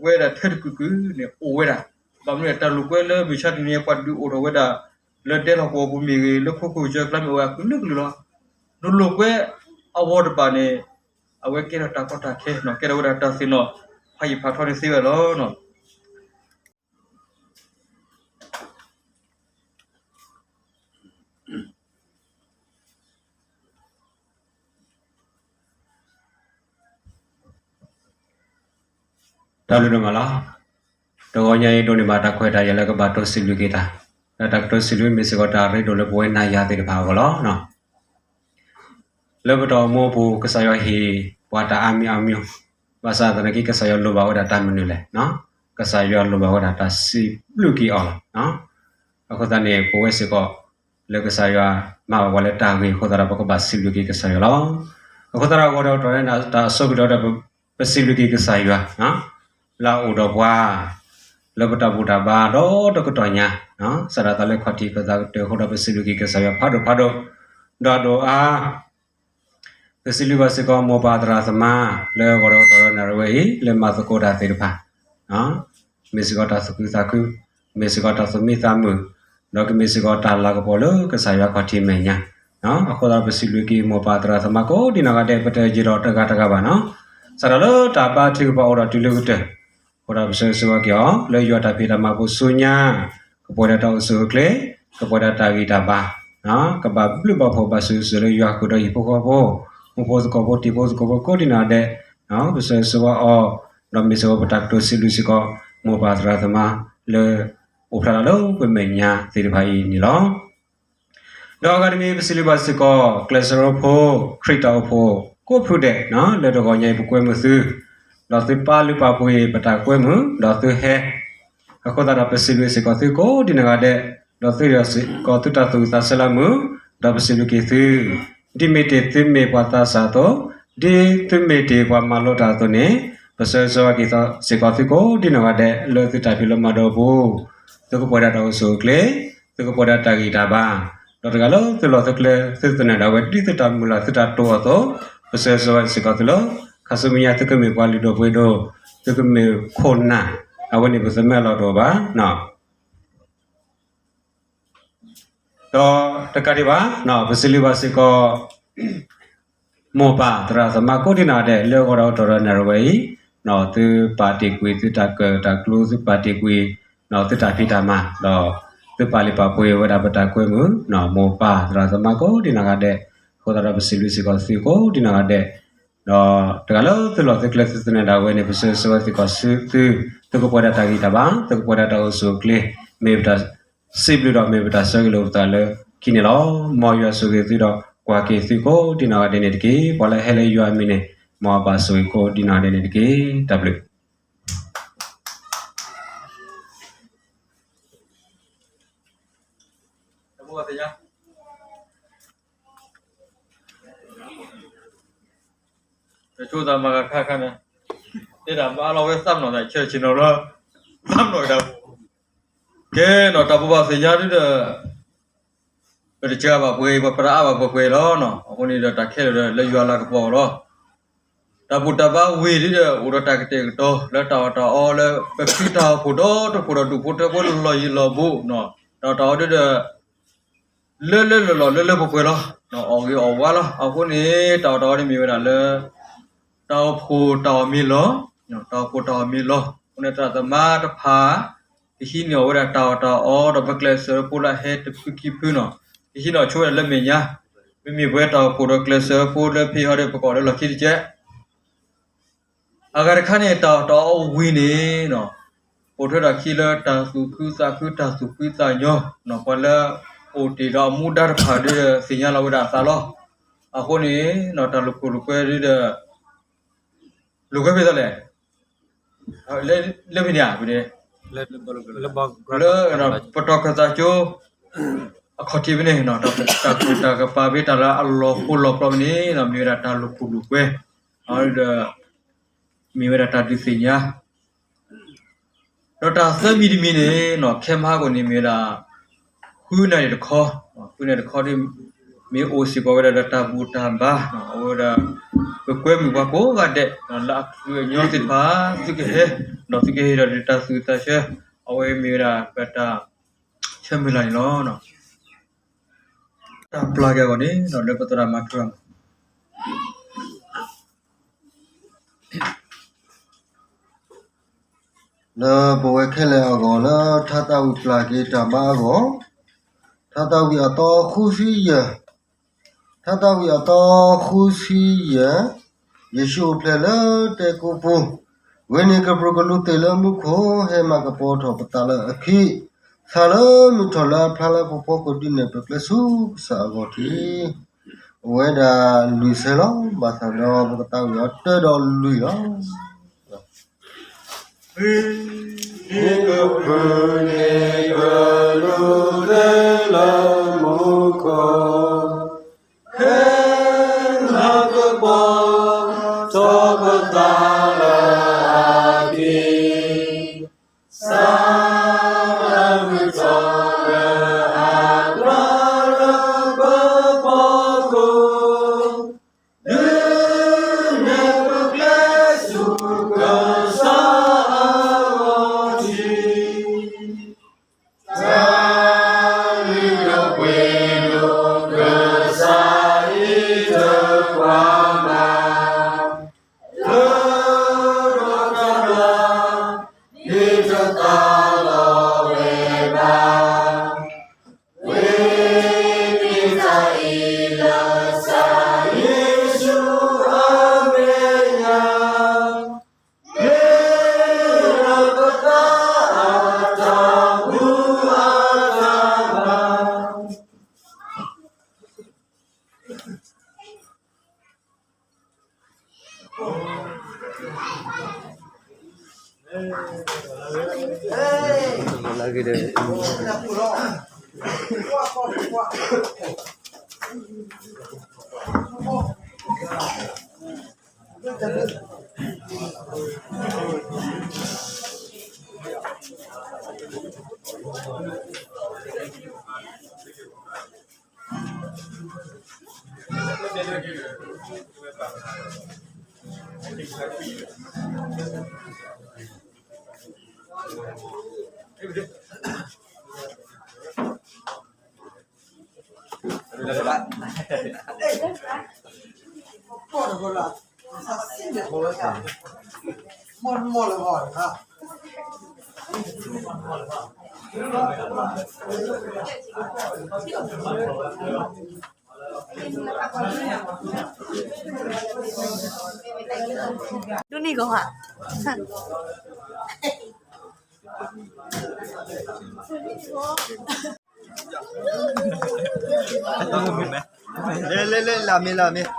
ဝဲဒၣ်ထဲတကုာ်ကုာ်န့ၣ်အိၣ်ဝဲဒၣ်, ဘၣ်မနုၤလဲၣ် တၢ်လိာ်ကွဲလၢမုၢ်ဆါတနံၤ ပှၤဒုးအိၣ်ထီၣ်ဝဲဒၣ် လၢဒဲလီၢ်ကဝီၤပူၤမ့ၢ်ဂ့ၤ လၢခိခိၣ်ကစၢၢ်ကျါမ့ၢ်အိၣ်ဝဲဒၣ်ကလုာ်ကလုာ်လီၤ. နလိာ်ကွဲအဝီတဖၣ်န့ၣ် အဝဲကဲထီၣ်တၢ်ကီတၢ်ခဲနီၤ, ကဲထီၣ်ဝဲဒၣ်တၢ်သ့ၣ်နီၣ်ဖးယံာ်ဖးထီန့ၣ်သ့ဝဲလီၤ. တၢ်ဘျုးဒိၣ်မးလီၤ. တဂီၤညါအံၤဒိးန့ၢ်ဘၣ်တၢ်ခွဲးတၢ်ယာ်လၢကဘၣ်တိစံးဘျုးက့ၤတၢ်, ဒီးတၢ်ကတိၤစံးဘျုးမ့ၢ်စ့ၢ်ကီးတၢ်ရ့ဒိၣ်လၢပဝဲနၤယၤသ့ၣ်တဖၣ်အဂီၢ်လီၤ. လၢပတၢ်အိၣ်မူအပူၤ ကစၢ်ယွၤဟ့ၣ်ပှၤတၢ်အါမံၤအါမံၤ, ဘၣ်ဆၣ်သနာ်က့ ကစၢ်ယွၤလိၣ်ဘၣ်ဝဲဒၣ်တၢ်မနုၤလဲၣ်, ကစၢ်ယွၤလိၣ်ဘၣ်ဝဲဒၣ်တၢ်စံးဘျုးက့ၤအီၤလီၤ. အဃိသတးန့ၣ် ပဝဲစ့ၢ်ကီး လၢကစၢ်ယွၤမၤဘၣ်ပှၤလၢတၢ်ဂ့ၤအဃိသတးဒီး ပကဘၣ်စံးဘျုးက့ၤကစၢ်ယွၤလီၤ. အဃိသတးဒီး အဂီၢ်ဒီးတၢ်န့ၣ် တၢ်အဆိကတၢၢ်ဒီး ပစံးဘျုးက့ၤကစၢ်ယွၤ လၢအအိၣ်ဒီးပှၤ လၢပတၢ်ဘူၣ်တၢ်ဘါဒီတကတီၢ်ညါ, စးထီၣ်သးလၢခီၣ်ထံးပသးကတၢၢ်အဃိဒီး ပစံးဘျုးက့ၤကစၢ်ယွၤဖးဒိၣ်ဖးဒိၣ်, ဒီးဒိၣ်အါ ပစံးဘျုးဘၣ်စ့ၢ်ကီးမိၢ်ပၢ်သရၣ်သမါ လၢဂီၢ်ဒီးကတီၢ်ဒီးနၣ်ရံၣ်ဝဲအံၤ လၢမၤသကိးတၢ်သ့ၣ်တဖၣ်, မ့ၢ်စ့ၢ်ကီးတၢ်သူၣ်ခုသးခု, မ့ၢ်စ့ၢ်ကီးတၢ်သူၣ်မံသးမုာ်, ဒီးကမ့ၢ်စ့ၢ်ကီးတၢ်လၤကပီၤလၢကစၢ်ယွၤခီၣ်ထံးမဲာ်ညါ, အဃိသတးဒီးပစံးဘျုးက့ၤမိၢ်ပၢ်သရၣ်သမါကိးဒံနီၢ်ဂၤဒဲး ပတယံာ်ဒီးတဂၤတဂၤဘၣ်နီၤ, စးထီၣ်လၢတၢ်ဘါထုကဖၣ်အိၣ်ဒီးတုၤလၢကတၢၢ်, အဃိဒီးပဆၢဂ့ၤဆၢဝါက့ၤအီၤ လၢယွၤတၢ်ဖံးတၢ်မၤပူၤဆူညါ, ကပှဲၤဒီးတၢ်အိၣ်ဆူၣ်အိၣ်ချ့, ကပှဲၤဒီးတၢ်ဂံၢ်တၢ်ဘါ, ကဘၣ်ဘျုးဘၣ်ဖှိၣ်ဘၣ်ဆိၣ်ဂ့ၤဆိၣ်ဝါလၢယွၤဃုာ်ဒီးဟံၣ်ဖိဃီဖိ, မူဖိသကိးဖိတံၤဖိသကိးဖိကိးဒံနီၢ်ဂၤဒဲး, ပဆၢဂ့ၤဆၢဝါအီၤ, ဒီးမ့ၢ်စ့ၢ်ကီးပတၢ်ကတိၤစံးဘျုးစ့ၢ်ကီး မိၢ်ပၢ်သရၣ်သမါလၢ အိၣ်ဖျါထီၣ်လၢပမဲာ်ညါသ့ၣ်တဖၣ်အံၤန့ၣ်လီၤ. ဒီးအဂၤတမံၤ ပစံးဘျုးဘၣ်စ့ၢ်ကီး ကျဲးစၢးဖိ ခရံာ်တၢ်အိၣ်ဖှိၣ်ကိးဖုဒဲး လၢတဂီၤညါအံၤပကွဲမုာ်သု, ဒီးသုပာ်လုၢ်ပာ်ပှ့ၤပတၢ်ကွဲမုာ် ဒီးသုဟဲ, အဃိသတးဒီးပစံးဘျုးစ့ၢ်ကီးသုကိးဒံနီၢ်ဂၤဒဲး, ဒီးသုဒီးစ့ၢ်ကီးသုတၢ်သူၣ်ဝံၣ်သးဆၢလၢအမုာ်, ဒီးပစံးဘျုးက့ၤသု ဒ်မ့ၢ်တ့ၢ်သုမ့ၢ်ပှၤသးစၢ်အသိး, ဒ်သုမ့ၢ်တ့ၢ်ပှၤမၤလိတၢ်အသိးန့ၣ်, ပဆၢဂ့ၤဆၢဝါက့ၤသုစ့ၢ်ကီးသုကိးဒံနီၢ်ဂၤဒဲး လၢသုတၢ်ဖံးလိမၤဒိးအပူၤ, သုကပှဲၤဒၣ်တၢ်အိၣ်ဆူၣ်အိၣ်ချ့, သုကပှဲၤဒၣ်တၢ်ဂံၢ်တၢ်ဘါ, ဒီးတဂၤလၢသုလီၢ်သုကျဲ သုသနၢၣ်ဒၣ်ဝဲ ဒ်သုတၢ်မုၢ်လၢ်သုတၢ်တိာ်အသိး, ပဆၢဂ့ၤဆၢဝါစ့ၢ်ကီးသုလၢ ခါဆူမဲာ်ညါသုကမ့ၢ်ပှၤလုၢ်ဒိၣ်ပှ့ၤဒိၣ်, သုကမ့ၢ်ခိၣ်နၢ်, အဝဲန့ၣ်ပသမၢလီၤတအိၣ်ဘၣ် ဒီးတကးဒံးဘၣ် ပစံးဘျုးဘၣ်စ့ၢ်ကီး မိၢ်ပၢ်သရၣ်သမါကိးဒံနီၢ်ဂၤဒဲး လၢအဂီၢ်ဒီးကတီၢ်ဒီးနၣ်ရံၣ်ဝဲအံၤ, သုပာ်တ့ၢ်ကွံာ်သုတၢ်ကၢၣ်တၢ်ကျူ သုပာ်တ့ၢ်ကွံာ် သုတၢ်ဖံးတၢ်မၤ ဒီးသုပာ်လုၢ်ပာ်ပှ့ၤဝဲဒၣ်ပတၢ်ကွဲမုာ်, မိၢ်ပၢ်သရၣ်သမါကိးဒံနီၢ်ဂၤဒဲး, အဃိသတးဒီးပစံးဘျုးစ့ၢ်ကီးသုကိးဒံနီၢ်ဂၤဒဲး, ဒီးတဂၤလၢသုလီၢ်သုကျဲသုသနၢၣ်ဒၣ်ဝဲန့ၣ် ပဆၢဂ့ၤဆၢဝါစ့ၢ်ကီးသု, သုကပှဲၤဒၣ်တၢ်ဂံၢ်တၢ်ဘါ, သုကပှဲၤဒၣ်တၢ်အိၣ်ဆူၣ်အိၣ်ချ့, မ့ၢ်ပတၢ် စံးဘျုးဒီးမ့ၢ်ပတၢ်ဆၢဂ့ၤလိာ်ပသးလၢခံန့ၣ်လီၤ. မ်ယွၤဆိၣ်ဂ့ၤသုဒီးကွၢ်က့ၤသုကိးဒံးနီၢ်ဂၤဒဲးန့ၣ်တက့ၢ်. ပှၤလၢအဟဲလၢယွၤအမံၤန့ၣ် မ်အဘၣ်ဆိၣ်ဂ့ၤကိးဒံးနီၢ်ဂၤဒဲးန့ၣ်တက့ၢ်. တၢ်ဘျုး တဆိသးမၤဂၤခါခါန့ၣ် တဲဒၣ်ဘၣ်လီၤဝဲသးပ့ၤနီၣ်တၢ်ဆၢဆ့ၣ်နီၤလၢ သးပ့ၤနီၣ်တၢ် ကဲနီၤ တၢ်ဘိးဘၣ်သ့ၣ်ညါဒ်ဒီး ပတစှၤဘၣ်ပှဲၤအံၤ ပတအါဘၣ်ပှဲၤပှဲၤအံၤလီၤ. အဃိန့ၣ်ဒီးတၢ်ခဲလၢာ်ဒီးလၢယွၤလၤကပီၤလီၤ. တၢ်ဘူၣ်တၢ်ဘါဝ့ၢ်ဒ်ဒီး အိၣ်ဒီးတၢ်ကတဲာ်ကတီၤလၢတၢ်အီၣ်တၢ်အီလၢ ပဖံတၢ်အိၣ်ဖှိၣ်ဒီတဖှိၣ်ဒီးဒူၣ်ဖိထၢဖိလီၢ်ယံၤလီၢ်ဘူးနီၤ တၢ်အီၣ်တၢ်အီဒ်ဒီး လၢလၢလီၢ်လီၢ်လၢလၢပှဲၤပှဲၤလီၤ. အီၣ်ဂ့ၤအီၣ်ဝါလီၤ. အဃိန့ၣ် တၢ်အီၣ်တၢ်အီန့ၣ်မ့ၢ်ဝဲဒၣ်လၢ တၢ်အိၣ်ဖှိၣ်တၢ်အီၣ်မ့ၤလီၤ. တၢ်အိၣ်ဖှိၣ်တၢ်အီၣ်မ့ၤလီၤ. အဃိန့ၣ်သရၣ်သမါတဖၣ် ကဟံးန့ၢ်အီၣ်ဝဲဒၣ်တၢ်အီၣ်တၢ်အီဒီးပကျဲးစၢးဖိလၢအဟဲတဖုခံဖုနီၤ ကဟံးန့ၢ်အီၣ်ဆိဝဲဒၣ်လၢမဲာ်ညါ မ့မ့ၢ်ပဝဲတၢ်အိၣ်ဖှိၣ်ဒီးကျဲးစၢးဖိလၢဖံးအီၤဒီးပကအီၣ်လၢလီၢ်ခံတကဲး အဂၤတခါန့ၣ် တၢ်အီၣ်တၢ်အီဝံၤန့ၣ်နီၤ အိၣ်ထွဲဒၣ်ခံလၢတၢ်သူၣ်ခုသးခုတၢ်သူၣ်ဖှံသးညီနီၤ ပှၤလၢအိၣ်တ့ၢ်ဒီးအမူဒါတဖၣ်ဒ်ဒီးသ့ၣ်ညါလီၤဝဲဒၣ်အသးလီၤ. အဃိန့ၣ်နီၤ တၢ်လိာ်ခိၣ်လိာ်ကွဲဒ်ဒီး လိာ်ကွဲဖဲသးလဲၣ် လၢဖဲန့ၣ်ဧါ လၢ ပတီၢ်ခၢၣ်သးကၠိ အခီၣ်ထံးဖဲန့ၣ်နီၤ တၢ်ကူၣ်တၢ်ကပၤဖဲတၢ်လၢအလီၤဖိလီၤပျီဖဲန့ၣ်နီၤ မ့ၢ်ဝဲဒၣ်တၢ်လိာ်ခိၣ်လိာ်ကွဲ ဒီး မ့ၢ်ဝဲဒၣ်တၢ်ဒုးသ့ၣ်ညါ ဒီးတၢ်သၢမံၤတမံၤန့ၣ်နီၤ ခဲမဟါကီၢ်န့ၣ်မ့ၢ်ဝဲဒၣ် ဃုနၣ်ရံၣ်တခီ, ဃုနၣ်ရံၣ်တခီဒ် မ့ၢ်အိၣ်စ့ၢ်ကီးဝဲဒၣ်ဒီးတၢ်ဘူၣ်တၢ်ဘါ, အဝဲဒၣ် ပကွဲမုာ်ပှၤကိးဂၤဒဲး လၢအကလုာ်အညီသ့ၣ်တဖၣ် သုကဟဲ ဒီးသုကဟ့ၣ်ဒီးတၢ်သူၣ်တၢ်ဆၢ, အဝဲမ့ၢ်ဝဲဒၣ်ပတၢ်ဆၢမုၢ်လၢ်န့ၣ်လီၤ. တၢ်ပျၢ်က့ၤအဂီၢ်န့ၣ် လၢပသရၣ်မၤထွဲ လၢပဝဲခဲလၢာ်အဂီၢ် လၢထါသးဝံၣ်ပျၢ်က့ၤတၢ်ဘါအဂီၢ်, ထါသးဝံၣ်အသီဃုဆံယဲၢ်, ထါသးဝံၣ်အသီဃုဆံယဲၢ်, ယ့ၣ်ၡူးအိၣ်ဖျဲၣ်လၢတဲကိးပူၤ, ဂ့ၤန့ၢ်ကပြုၢ်ကလူးသ့ၣ်လၢမူခိၣ်, ဟဲမၤကပီၤထီၣ်ပသးလၢအခံ, ဆၣ်လၢမုၢ်ထီၣ်လၢအဖျါလၢပဖီခိၣ်ဒ်န့ၣ် ပကျဲးစၢးကစၢ်အဂီၢ်ထံး အဝဲဒၣ်လွံၢ်ဆၢလီၤ. ဘၣ်ဆၣ်ဒီးပကသးဝံၣ်အီၤတၢဒီးလွံၢ်လီၤ. ဟံၣ်ကဖုန့ၢ်ကလူးသ့ၣ်လၢမူခိၣ်, ဟဲမၤကပီၤထီၣ်ပသးလၢအခံ ဆၣ်လၢမုၢ်ထီၣ်လၢအဖျါလၢပဖီခိၣ်, ဒ်န့ၣ်ပကျဲးစၢးကစၢ်အဂီၢ်ထံး, တၢ်လုၢ်လၢပှ့ၤဒိၣ်ကစၢ်အံၤတကွၢ်ဘၣ်, လၢတၢ်ဘျၢ ဒ်တသးလီၤဝဲဘၣ်, ဝ့ၢ်မံၤတၢ်အံၤလၢကစၢ်ယ့ၣ်ၡူးအမဲာ်ညါ, မ့ၢ်လၢပသးအတၢ်ဘူၣ်အတၢ်ဘါ ဒိၣ်န့ၢ်ဂီၤဧါ. လဲလဲလဲ လာမ့ၢ်လာမ့ၢ်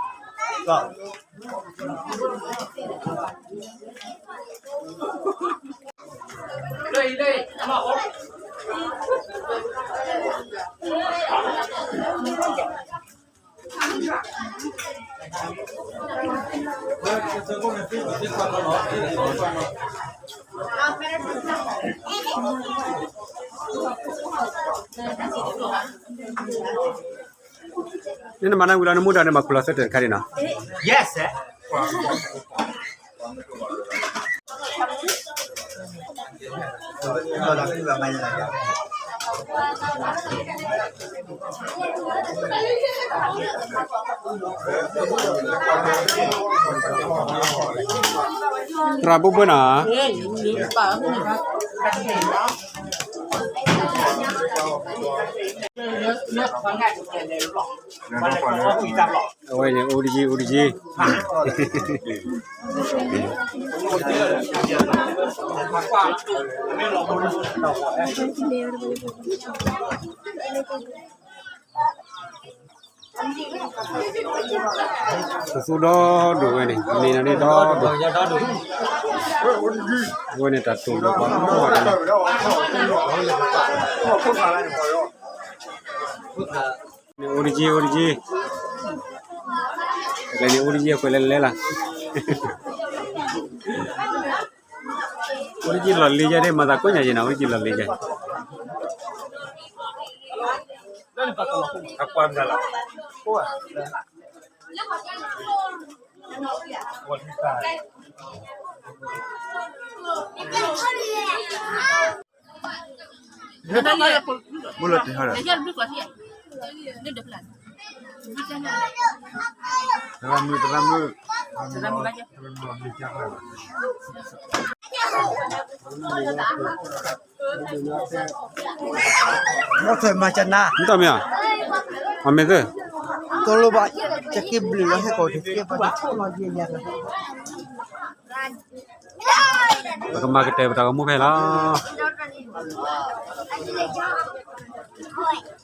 နမၤနၢ်ဝံၤလီၤ နမူဒါန့ၣ် မၤခူၣ်လီၤသၢတၢၢ်တခါဒံးနီၤ. Yes. သရၣ်ဘိဘၢနီၤ အဝဲန့ၣ် အိၣ်တယံၤ အိၣ်တယံၤ တသူဒီဒိၣ်ဝဲန့ၣ် မ့ၢ်နၤန့ၣ်ဒီဒိၣ် အဝဲန့ၣ်တၢ်တိၢ်လိာ်ပှၤကိးဂၤဒဲးလီၤ. န့ၣ်အိၣ်တယံၤ အိၣ်တယံၤ တကဲန့ၣ်အိၣ်တယံၤအခွဲးလဲၤလဲၤလီၤ. အိၣ်တယံၤလီၢ်လံယဲဒၣ် မၤသးကိးညါယဲနီၤ အိၣ်တယံၤလီၢ်လံယဲ အကွၢ်မတၤလီၤ မုၢ်လၢတဟါဒီး သရၣ်မုၣ် သရၣ်မုၣ် မ့ၢ်ကနၣ် မ့ၢ်တမ့ၢ်ဧါ အမ့ၢ်သ့ တိလိဘၣ် ကက့ၤဘျုးလီၤဟဲကီးတက့ၢ် ပှၤတဆိၣ်လီၤယဲယၤလီၤ ပကမၤကတၢၢ်ပတၢ်ဂီၤမူဖဲလီၤ.